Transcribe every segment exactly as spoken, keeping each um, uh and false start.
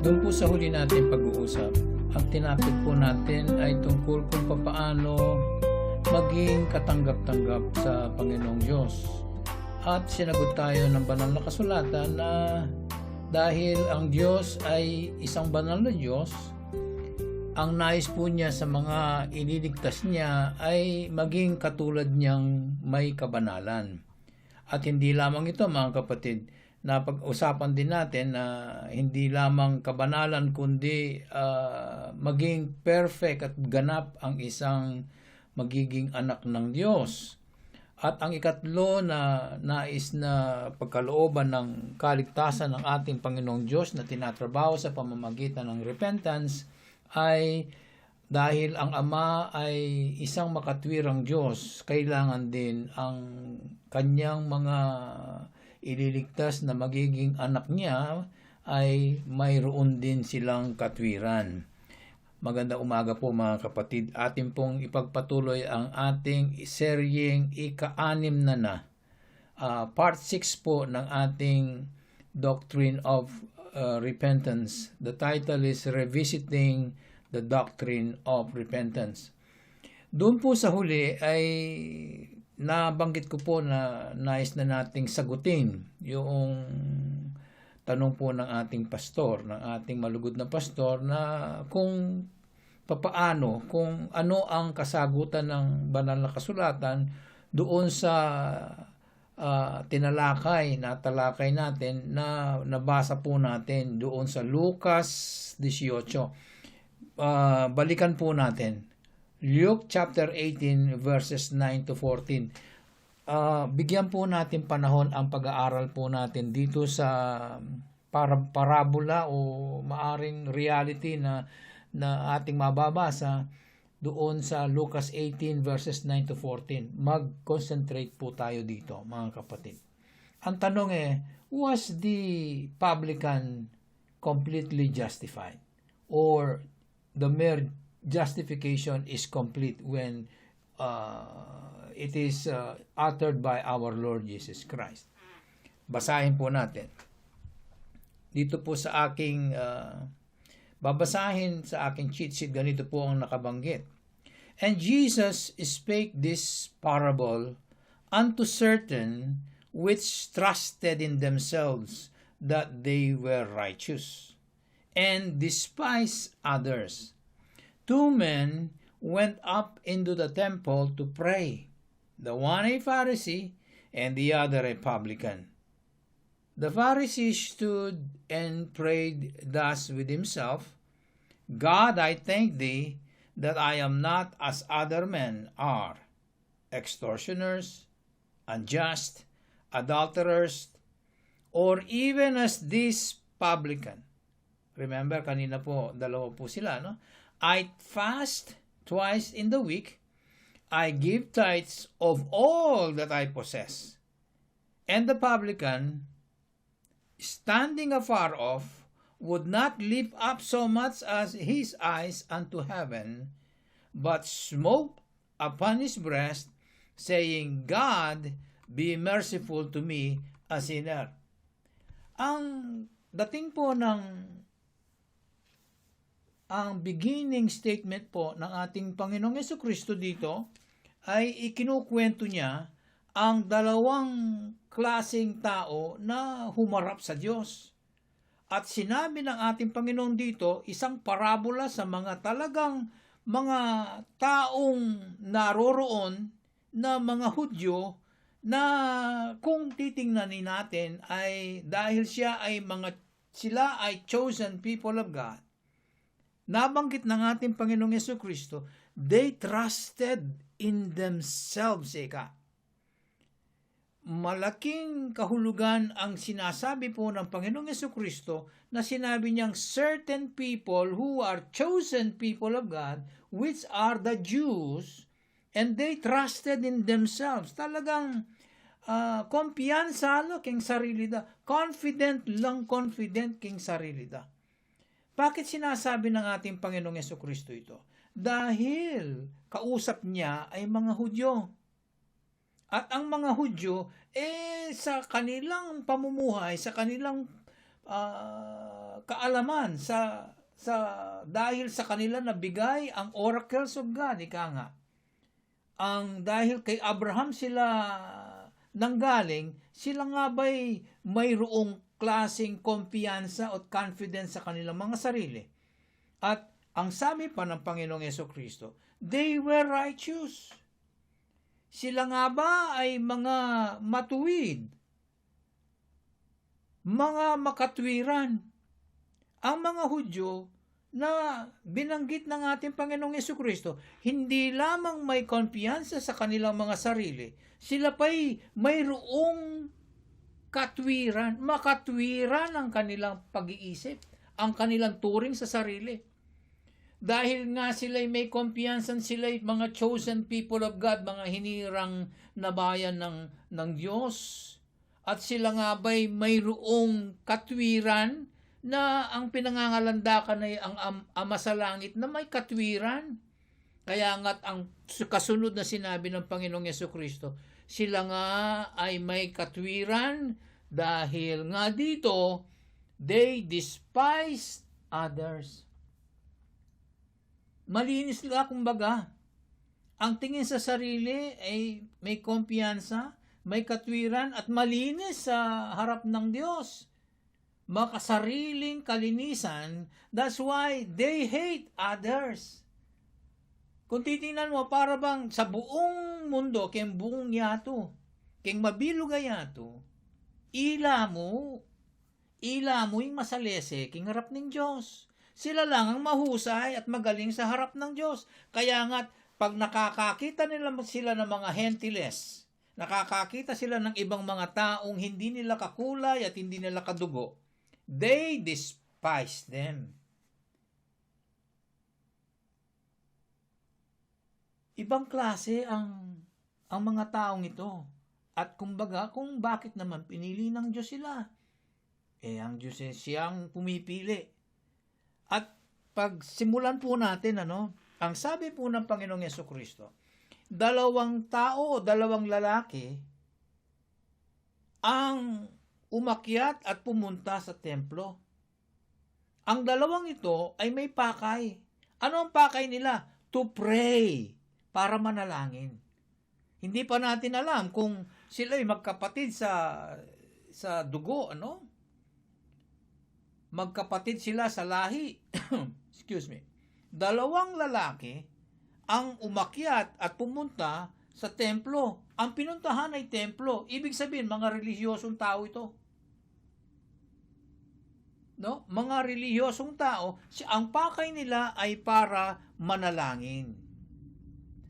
Doon po sa huli natin pag-uusap, ang tinapik po natin ay tungkol kung papaano maging katanggap-tanggap sa Panginoong Diyos. At sinagot tayo ng banal na kasulatan na dahil ang Diyos ay isang banal na Diyos, ang nais po niya sa mga ililigtas niya ay maging katulad niyang may kabanalan. At hindi lamang ito, mga kapatid, napag-usapan din natin na hindi lamang kabanalan kundi, ah, maging perfect at ganap ang isang magiging anak ng Diyos. At ang ikatlo na nais na pagkalooban ng kaligtasan ng ating Panginoong Diyos na tinatrabaho sa pamamagitan ng repentance ay dahil ang Ama ay isang makatwirang Diyos, kailangan din ang kanyang mga ililigtas na magiging anak niya ay mayroon din silang katwiran. Magandang umaga po, mga kapatid. Atin pong ipagpatuloy ang ating seryeng ika-anim na na. Ah, part six po ng ating Doctrine of, ah, Repentance. The title is Revisiting the Doctrine of Repentance. Doon po sa huli ay nabanggit ko po na nais na nating sagutin yung tanong po ng ating pastor, ng ating malugod na pastor, na kung papaano, kung ano ang kasagutan ng banal na kasulatan doon sa, ah, tinalakay, natalakay natin, na nabasa po natin doon sa Lucas dieciocho. Ah, balikan po natin. Luke chapter eighteen, verses nine to fourteen. Ah, bigyan po natin panahon ang pag-aaral po natin dito sa para-, parabola o maaring reality na, na ating mababasa doon sa Lucas eighteen, verses nine to fourteen. Mag-concentrate po tayo dito, mga kapatid. Ang tanong eh, was the publican completely justified? Or the mere justification is complete when, uh, it is, uh, uttered by our Lord Jesus Christ? Basahin po natin. Dito po sa aking, uh, babasahin sa aking cheat sheet, ganito po ang nakabanggit. And Jesus spake this parable unto certain which trusted in themselves that they were righteous, and despised others. Two men went up into the temple to pray, the one a Pharisee and the other a publican. The Pharisee stood and prayed thus with himself, God, I thank thee that I am not as other men are, extortioners, unjust, adulterers, or even as this publican. Remember, kanina po, dalawa po sila, no? I fast twice in the week. I give tithes of all that I possess. And the publican, standing afar off, would not lift up so much as his eyes unto heaven, but smote upon his breast, saying, God, be merciful to me, a sinner. Ang dating po ng, ang beginning statement po ng ating Panginoong Jesucristo dito ay ikinukwento niya ang dalawang klaseng tao na humarap sa Diyos. At sinabi ng ating Panginoon dito, isang parabola sa mga talagang mga taong naroroon na mga Hudyo na kung titingnan natin ay dahil siya ay mga, sila ay chosen people of God, nabanggit ng ating Panginoong Jesucristo, they trusted in themselves, ika. Malaking kahulugan ang sinasabi po ng Panginoong Jesucristo na sinabi niyang certain people who are chosen people of God, which are the Jews, and they trusted in themselves. Talagang, ah, kumpiyansa la king sarili da. Confident lang, confident king sarili da. Bakit sinasabi ng ating Panginoong Jesucristo ito? Dahil kausap niya ay mga Hudyo. At ang mga Hudyo, eh, sa kanilang pamumuhay, sa kanilang ah, kaalaman sa, sa, dahil sa kanila nabigay ang oracles of God, ika nga. Ang dahil kay Abraham sila nanggaling, sila nga ba'y mayroong klaseng kumpiyansa at confidence sa kanilang mga sarili? At ang sabi pa ng Panginoong Yesu Kristo, "They were righteous." Sila nga ba ay mga matuwid, mga makatwiran? Ang mga Hudyo na binanggit ng ating Panginoong Yesu Kristo, hindi lamang may kumpiyansa sa kanilang mga sarili, sila pa'y mayroong katwiran, makatwiran ang kanilang pag-iisip, ang kanilang turing sa sarili. Dahil nga sila'y may kumpiyansa, sila'y mga chosen people of God, mga hinirang na bayan ng, ng Diyos. At sila nga ba'y mayroong katwiran na ang pinangangalandakan ay ang am-, Ama sa Langit na may katwiran. Kaya nga't ang su-, kasunod na sinabi ng Panginoong Yesu Kristo, sila nga ay may katwiran dahil nga dito, they despised others. Malinis sila, kumbaga. Ang tingin sa sarili ay may kumpiyansa, may katwiran, at malinis sa harap ng Diyos. Makasariling kalinisan, that's why they hate others. Kung titingnan mo, para bang sa buong mundo, keng buong yatu, keng mabilug a yatu, ila mu, ila mu ing masalese keng harap ning Diyos. Sila lang ang mahusay at magaling sa harap ng Diyos. Kaya nga't pag nakakakita nila sila ng mga Hentiles, nakakakita sila ng ibang mga taong hindi nila kakulay at hindi nila kadugo, they despise them. Ibang klase ang, ang mga taong ito. At kumbaga, kung bakit naman pinili ng Diyos sila? Eh, ang Diyos, eh, siyang pumipili. At pagsimulan po natin, ano, ang sabi po ng Panginoong Yesu Kristo, dalawang tao o dalawang lalaki ang umakyat at pumunta sa templo. Ang dalawang ito ay may pakay. Ano ang pakay nila? To pray, para manalangin. Hindi pa natin alam kung sila'y magkapatid sa, sa dugo, ano? Magkapatid sila sa lahi. Excuse me. Dalawang lalaki ang umakyat at pumunta sa templo. Ang pinuntahan ay templo. Ibig sabihin, mga relihiyosong tao ito. No? Mga relihiyosong tao, si-, ang pakay nila ay para manalangin.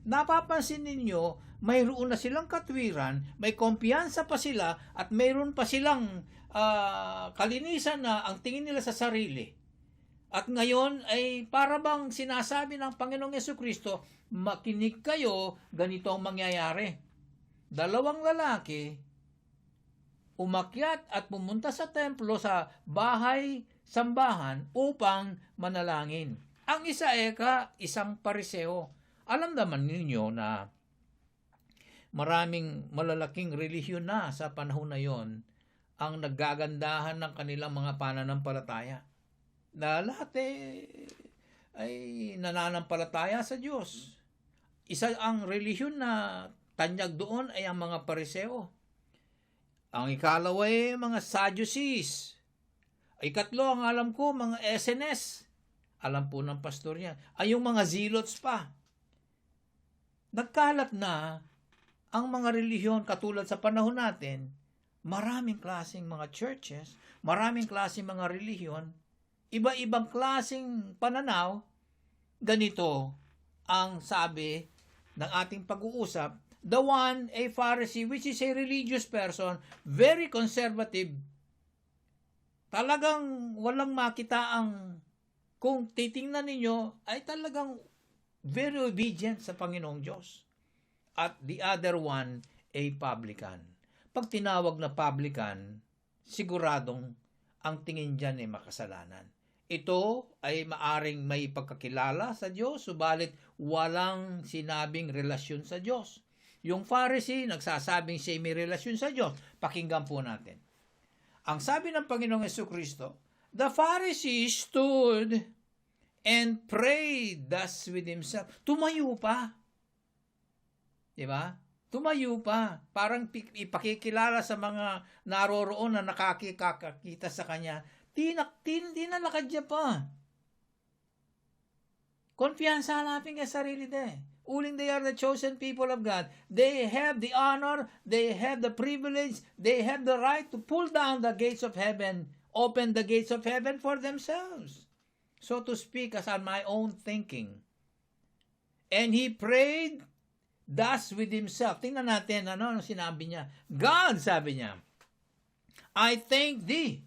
Napapansin ninyo, mayroon na silang katwiran, may kumpiyansa pa sila, at mayroon pa silang, ah, kalinisan na ang tingin nila sa sarili. At ngayon ay para bang sinasabi ng Panginoong Yesu Kristo, "Makinig kayo, ganito ang mangyayari." Dalawang lalaki umakyat at pumunta sa templo, sa bahay sambahan, upang manalangin. Ang isa, eka, isang Pariseo. Alam naman ninyo na maraming malalaking relihiyon na sa panahon na yon ang naggagandahan ng kanilang mga pananampalataya. Na lahat, eh, ay nananampalataya sa Diyos. Isa ang relihiyon na tanyag doon ay ang mga Pariseo. Ang ikalawa ay mga Sadducees. Ikatlo, ang alam ko, mga S N S. Alam po ng pastor yan. Ay, yung mga Zealots pa. Nagkalat na ang mga relihiyon katulad sa panahon natin. Maraming klaseng mga churches, maraming klaseng mga relihiyon, iba-ibang klaseng pananaw. Ganito ang sabi ng ating pag-uusap, the one, a Pharisee, which is a religious person, very conservative. Talagang walang makita ang, kung titingnan ninyo, ay talagang very obedient sa Panginoong Diyos. At the other one, a publican. Pag tinawag na publican, siguradong ang tingin diyan ay makasalanan. Ito ay maaring may pagkakilala sa Diyos, subalit walang sinabing relasyon sa Diyos. Yung Pharisee, nagsasabing siya may relasyon sa Diyos. Pakinggan po natin. Ang sabi ng Panginoong Jesucristo, "The Pharisee stood and prayed thus with himself." Tumayo pa. Di ba? Tumayo pa. Parang pi-, ipakikilala sa mga naroroon na nakakikakakita sa kanya. Tinak-, tin-, tinalakad niya pa. Kumpiyansa la pin keng sarili de. Uling they are the chosen people of God. They have the honor, they have the privilege, they have the right to pull down the gates of heaven, open the gates of heaven for themselves. So to speak, as on my own thinking. And he prayed thus with himself. Tingnan natin, ano, ano sinabi niya. "God," sabi niya, "I thank thee."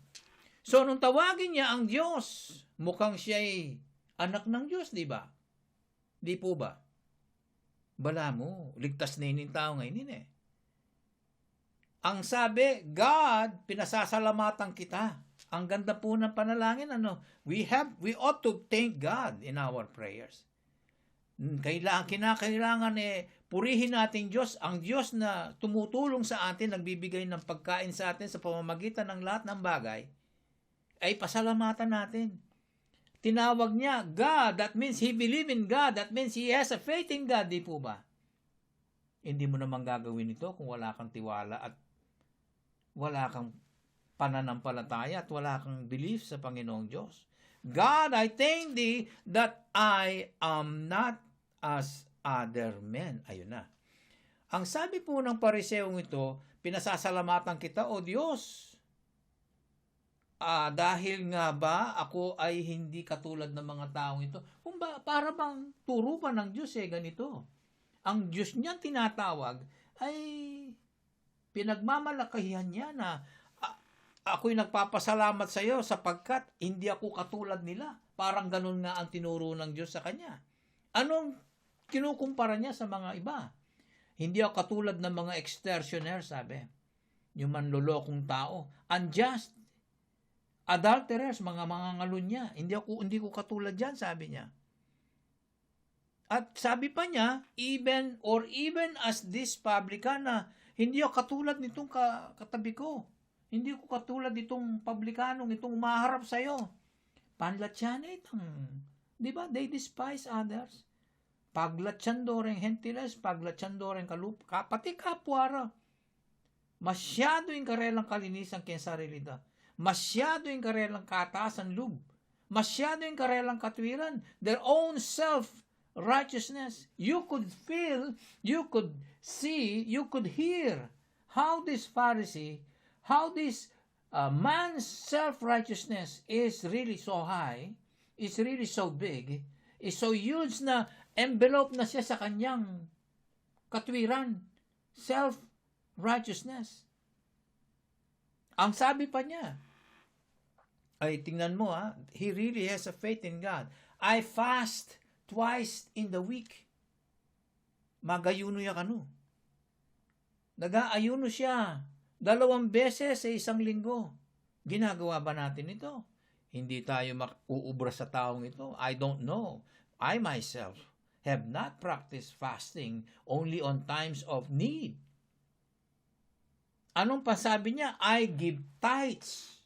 So, nung tawagin niya ang Diyos, mukhang siya'y anak ng Diyos, di ba? Di po ba? Balamu, ligtas na ining tao ngeni, eh. Ang sabi, "God, pinasasalamatan kita." Ang ganda po ng panalangin, ano? We have, we ought to thank God in our prayers. Hmm, kaila-, kinakailangan, eh, purihin natin Diyos, ang Diyos na tumutulong sa atin, nagbibigay ng pagkain sa atin sa pamamagitan ng lahat ng bagay, ay pasalamatan natin. Tinawag niya God, that means he believe in God, that means he has a faith in God, di po ba? Hindi mo naman gagawin ito kung wala kang tiwala at wala kang pananampalataya at wala kang belief sa Panginoong Diyos. "God, I thank thee that I am not as other men." Ayun na. Ang sabi po ng Pariseong ito, "Pinasasalamatan kita, O Diyos. Ah, dahil nga ba ako ay hindi katulad ng mga taong ito?" Kung ba, para bang turo pa ng Diyos, eh, ganito. Ang Diyos niya tinatawag ay pinagmamalakihan niya na, "A-, ako'y nagpapasalamat sa iyo sapagkat hindi ako katulad nila." Parang ganun nga ang tinuro ng Diyos sa kanya. Anong kinukumpara niya sa mga iba? "Hindi ako katulad ng mga extortioner," sabi. Yung manlolokong tao. "Unjust. Adulterers, mga mangangalunya. Hindi ako, hindi ko katulad yan," sabi niya. At sabi pa niya, "Even, or even as this publican, na hindi ako katulad nitong ka-, katabi ko. Hindi ko katulad nitong publikanong itong umaharap sa'yo." Panlatyan itang, di ba? They despise others. Paglatyan do reng Gentiles, paglatyan do reng kalup-, ka-, pati kapwa ra. Masyado ing karelang kalinisan keng sarili da. Masyado ing karelang katasan lub. Masyado ing karelang katwiran. Their own self-righteousness. You could feel, you could see, you could hear how this Pharisee, how this, uh, man's self-righteousness is really so high, is really so big, is so huge na envelope na siya sa kanyang katwiran. Self-righteousness. Ang sabi pa niya, ay, tingnan mo, ha, he really has a faith in God. "I fast twice in the week." Magayuno ya kanu. Nag-aayuno siya dalawang beses sa isang linggo. Ginagawa ba natin ito? Hindi tayo mak-, uubra sa taong ito. I don't know. I myself have not practiced fasting, only on times of need. Anong pasabi niya? "I give tithes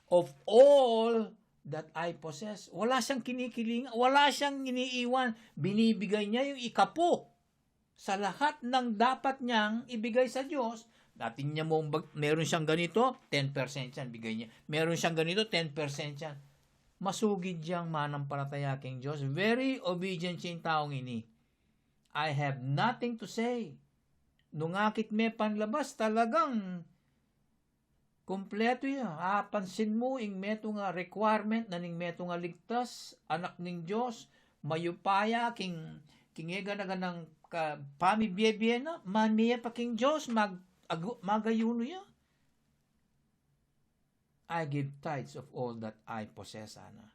of all that I possess." Wala siyang kinikilingan, wala siyang iniiwan. Binibigay niya yung ikapu sa lahat ng dapat niyang ibigay sa Diyos. Dati niya mong bag-, meron siyang ganito, ten percent yan, bigay niya. Meron siyang ganito, ten percent yan. Masugid yang manampalataya king Diyos. Very obedient siyang taong ini. "I have nothing to say." Nung akit me panlabas, talagang kumpleto ya. Apansin mu, ing metung a requirement na ning metung a ligtas, anak ning Diyos, mayupaya, king, king egana-ganang ka-, pamibie-bie na, mamie pa king Diyos, mag-, agu-, magayuno ya. "I give tithes of all that I possess," ana.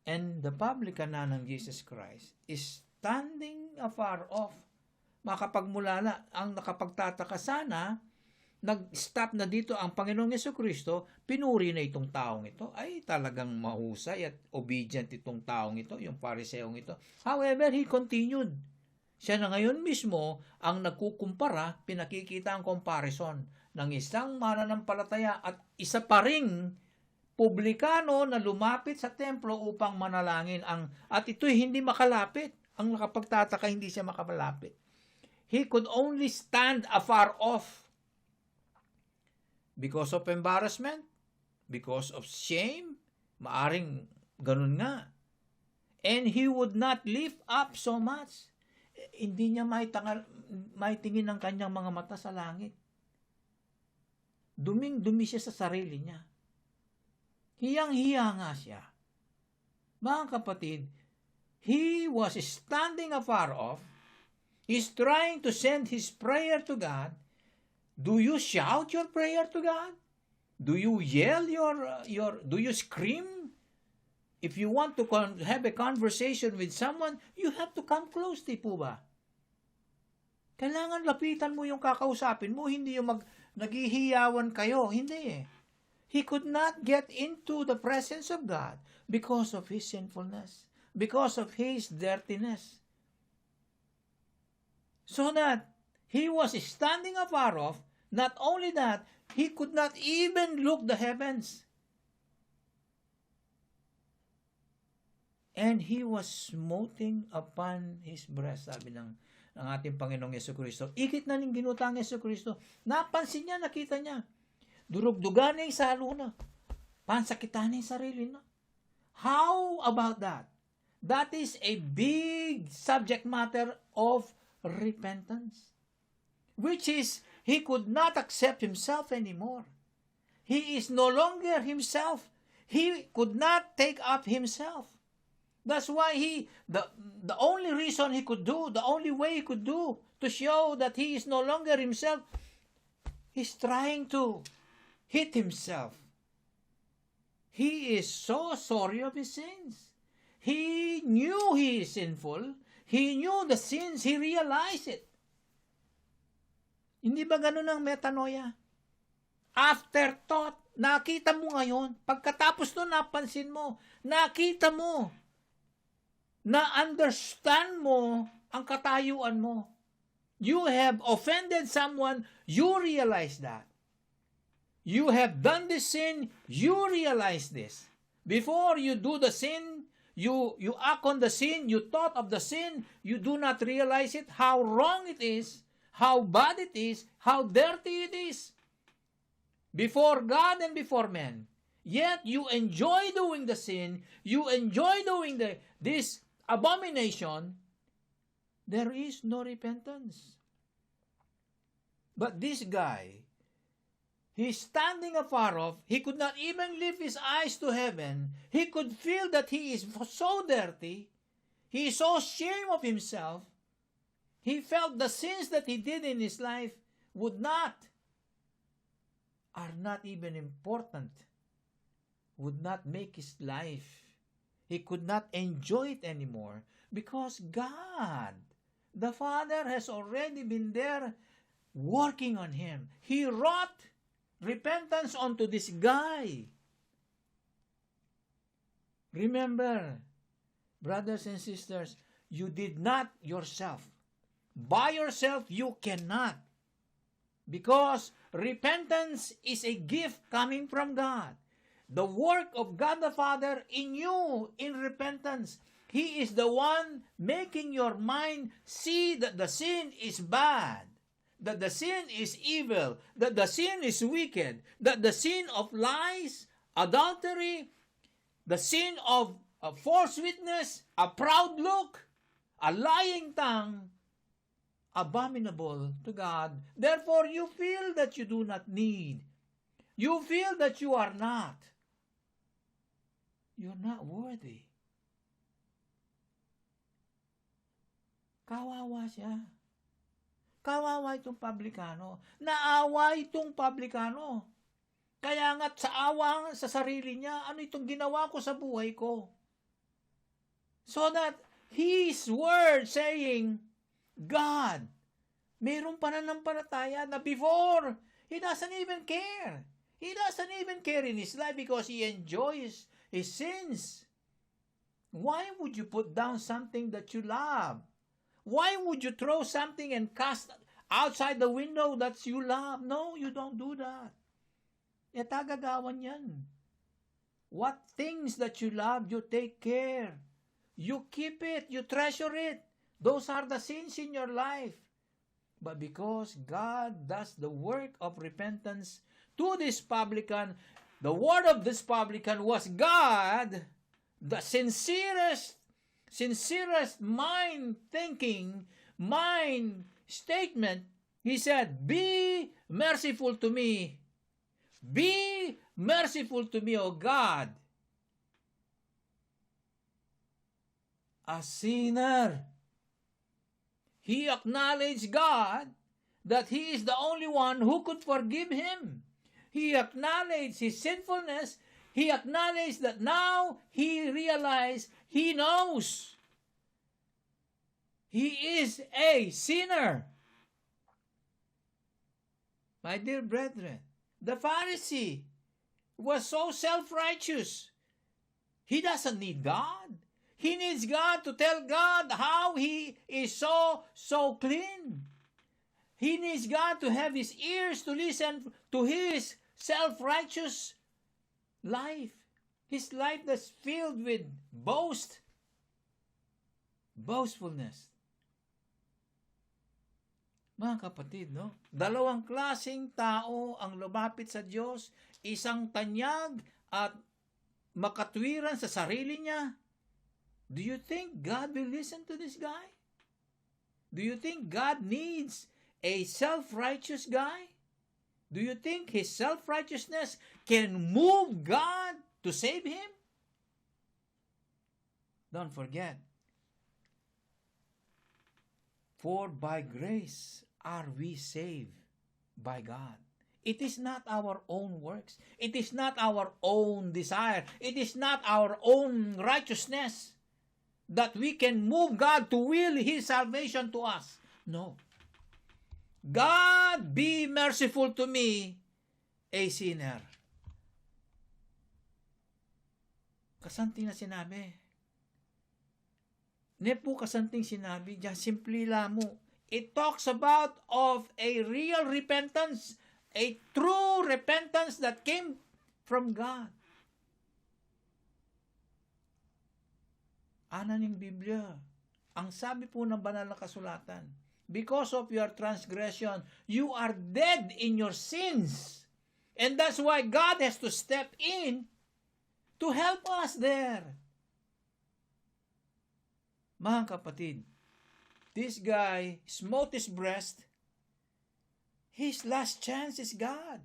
And the publican, nanang Jesus Christ, is standing afar off. Makapagmulala, ang nakapagtataka sana, nag-stop na dito ang Panginoong Yesukristo, pinuri na itong taong ito. Ay, talagang mahusay at obedient itong taong ito, yung Fariseong ito. However, he continued. Siya na ngayon mismo ang nagkukumpara, pinakikita ang comparison ng isang mananampalataya at isa pa ring publikano na lumapit sa templo upang manalangin. Ang, at ito'y hindi makalapit. Ang nakapagtataka, hindi siya makalapit. He could only stand afar off. Because of embarrassment, because of shame, maaring ganun nga. And he would not lift up so much. Eh, hindi niya maitangal, maitingin ang kanyang mga mata sa langit. Duming-dumi siya sa sarili niya. Hiyang-hiya nga siya. Mga kapatid, he was standing afar off. He's trying to send his prayer to God. Do you shout your prayer to God? Do you yell your, uh, your, do you scream? If you want to con-, have a conversation with someone, you have to come close, di po ba? Kailangan lapitan mo yung kakausapin mo, hindi yung mag-, naghihiyawan kayo. Hindi eh. He could not get into the presence of God because of his sinfulness, because of his dirtiness. So that he was standing afar off. Not only that, he could not even look the heavens. And he was smoting upon his breast, sabi ng, ng ating Panginoong Yesu Kristo. Ikit na ning ginutang Yesu Kristo. Napansin niya, nakita niya. Durugdugan na yung salu na. Pansakitan na yung sarili na. How about that? That is a big subject matter of repentance, which is he could not accept himself anymore. He is no longer himself. He could not take up himself. That's why he, the, the only reason he could do, the only way he could do to show that he is no longer himself, he's trying to hit himself. He is so sorry of his sins. He knew he is sinful. He knew the sins. He realized it. Hindi ba ganun ang metanoia? Afterthought, nakita mo ngayon. Pagkatapos nun, napansin mo. Nakita mo. Na-understand mo ang katayuan mo. You have offended someone, you realize that. You have done this sin, you realize this. Before you do the sin, you, you act on the sin, you thought of the sin, you do not realize it, how wrong it is, how bad it is, how dirty it is before God and before men. Yet you enjoy doing the sin, you enjoy doing the, this abomination, there is no repentance. But this guy, he's standing afar off. He could not even lift his eyes to heaven. He could feel that he is so dirty. He is so ashamed of himself. He felt the sins that he did in his life would not, are not even important, would not make his life. He could not enjoy it anymore because God, the Father, has already been there working on him. He wrought repentance onto this guy. Remember, brothers and sisters, you did not yourself. By yourself, you cannot. Because repentance is a gift coming from God. The work of God the Father in you in repentance. He is the one making your mind see that the sin is bad, that the sin is evil, that the sin is wicked, that the sin of lies, adultery, the sin of a false witness, a proud look, a lying tongue, abominable to God. Therefore, you feel that you do not need. You feel that you are not. You're not worthy. Kawawa siya. Kawawa itong publikano. Naawa itong publikano. Kaya nga sa awa sa sarili niya, ano itong ginawa ko sa buhay ko? So that his word saying, God, mayroong pananampalataya na before, he doesn't even care. He doesn't even care in his life because he enjoys his sins. Why would you put down something that you love? Why would you throw something and cast outside the window that you love? No, you don't do that. E ta gagawan yan. What things that you love, you take care. You keep it, you treasure it. Those are the sins in your life. But because God does the work of repentance to this publican, the word of this publican was God, the sincerest, sincerest mind thinking, mind statement. He said, "Be merciful to me. Be merciful to me, O God, a sinner." He acknowledged God, that he is the only one who could forgive him. He acknowledged his sinfulness. He acknowledged that now he realized, he knows he is a sinner. My dear brethren, the Pharisee was so self-righteous. He doesn't need God. He needs God to tell God how he is so, so clean. He needs God to have his ears to listen to his self-righteous life. His life that's filled with boast, boastfulness. Mga kapatid, no? Dalawang klaseng tao ang lumapit sa Diyos, isang tanyag at makatwiran sa sarili niya. Do you think God will listen to this guy? Do you think God needs a self-righteous guy? Do you think his self-righteousness can move God to save him? Don't forget, for by grace are we saved by God. It is not our own works. It is not our own desire. It is not our own righteousness that we can move God to will His salvation to us. No. "God, be merciful to me, a sinner." Kasanting na sinabi. Ne pu kasanting sinabi, diyan simple la mu. It talks about of a real repentance, a true repentance that came from God. Ana ning Biblia, ang sabi po ng Banal na Kasulatan, "Because of your transgression, you are dead in your sins." And that's why God has to step in to help us there. Mga kapatid, this guy smote his breast. His last chance is God.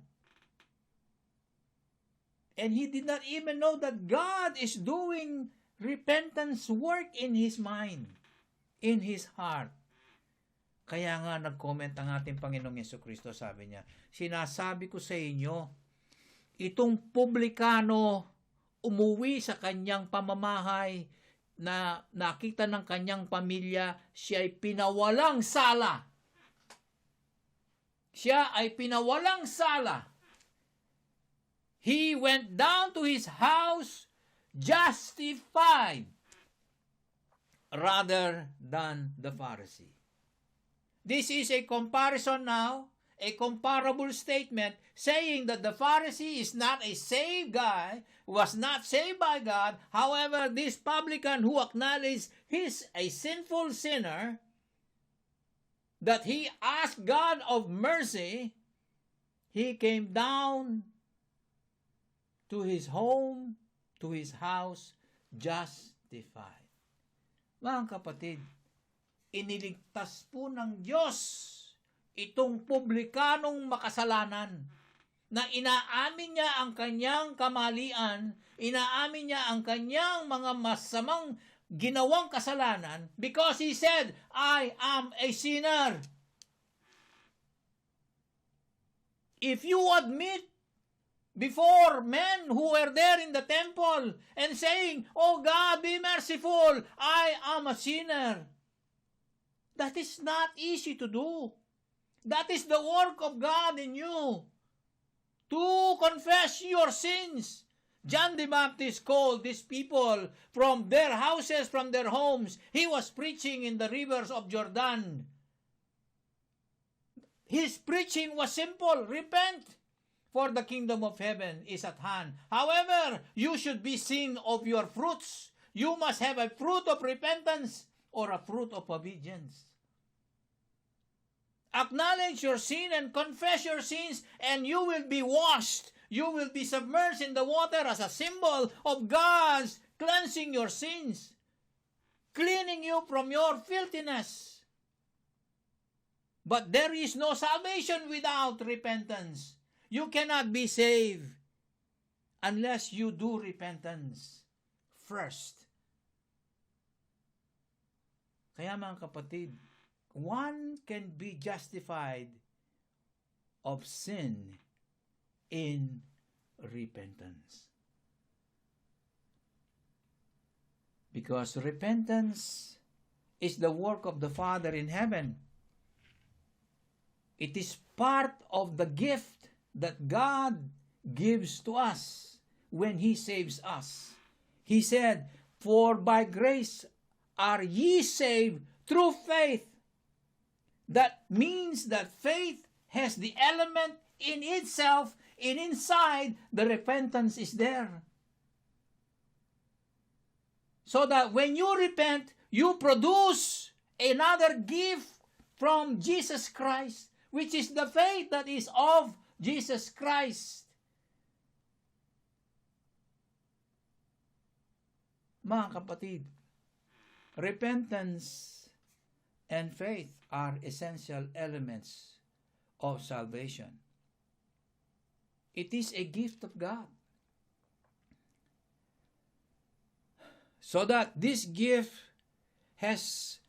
And he did not even know that God is doing repentance work in his mind, in his heart. Kaya nga nag-comment ang ating Panginoong Yesu Kristo, sabi niya, "Sinasabi ko sa inyo, itong publikano umuwi sa kanyang pamamahay na nakita ng kanyang pamilya, siya ay pinawalang sala." Siya ay pinawalang sala. He went down to his house justified rather than the Pharisee. This is a comparison now, a comparable statement, saying that the Pharisee is not a saved guy, was not saved by God. However, this publican who acknowledged he's a sinful sinner, that he asked God of mercy, he came down to his home, to his house, justified. Mga kapatid, iniligtas po ng Diyos itong publikanong makasalanan na inaamin niya ang kanyang kamalian, inaamin niya ang kanyang mga masamang ginawang kasalanan, because he said, "I am a sinner." If you admit before men who were there in the temple and saying, "Oh God, be merciful, I am a sinner," that is not easy to do. That is the work of God in you. To confess your sins. John the Baptist called these people from their houses, from their homes. He was preaching in the rivers of Jordan. His preaching was simple: "Repent, for the kingdom of heaven is at hand." However, you should be seen of your fruits. You must have a fruit of repentance or a fruit of obedience. Acknowledge your sin and confess your sins, and you will be washed. You will be submerged in the water as a symbol of God's cleansing your sins, cleaning you from your filthiness. But there is no salvation without repentance. You cannot be saved unless you do repentance first. Kaya, mga kapatid, one can be justified of sin in repentance. Because repentance is the work of the Father in heaven. It is part of the gift that God gives to us when He saves us. He said, "For by grace are ye saved through faith." That means that faith has the element in itself, in inside, the repentance is there. So that when you repent, you produce another gift from Jesus Christ, which is the faith that is of Jesus Christ. Mga kapatid, repentance and faith are essential elements of salvation. It is a gift of God. So that this gift has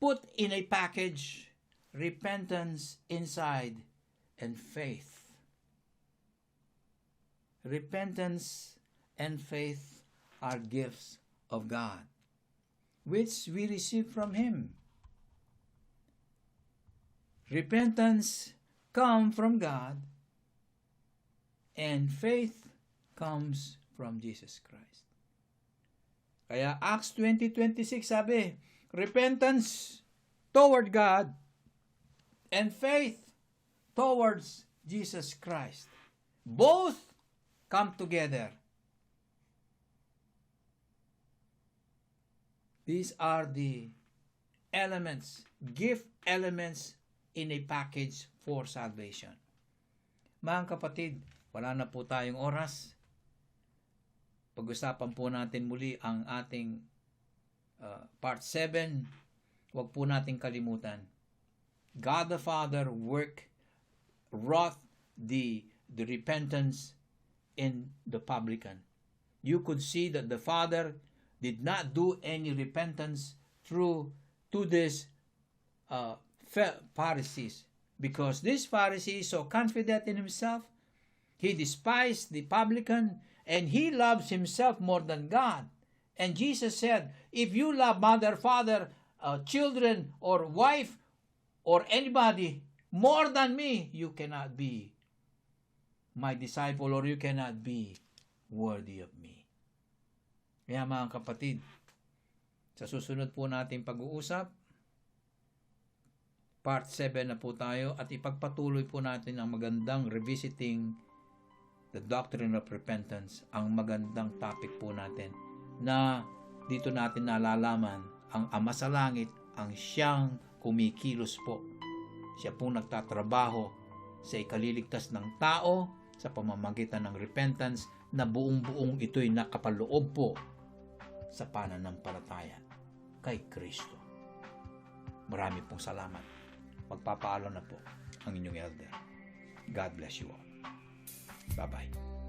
put in a package repentance inside and faith. Repentance and faith are gifts of God, which we receive from Him. Repentance comes from God, and faith comes from Jesus Christ. Kaya Acts twenty twenty-six sabi, repentance toward God and faith towards Jesus Christ. Both come together. These are the elements, gift elements in a package for salvation. Mga kapatid, wala na po tayong oras. Pag-usapan po natin muli ang ating, uh, part seven. Huwag po nating kalimutan. God the Father work, wrought the, the repentance in the publican. You could see that the Father did not do any repentance through to this, uh, Pha-, Pharisees, because this Pharisee is so confident in himself. He despised the publican and he loves himself more than God. And Jesus said, "If you love mother, father, uh, children, or wife, or anybody more than me, you cannot be my disciple, or you cannot be worthy of me." Kaya, mga kapatid, sa susunod po nating pag-uusap, part seven na po tayo, at ipagpatuloy po natin ang magandang revisiting the doctrine of repentance, ang magandang topic po natin na dito natin nalalaman ang Ama sa Langit, ang siyang kumikilos po. Siya pong nagtatrabaho sa ikaliligtas ng tao sa pamamagitan ng repentance na buong-buong ito'y nakapaloob po sa pananampalataya kay Kristo. Marami pong salamat. Magpapaalam na po ang inyong elder. God bless you all. Bye-bye.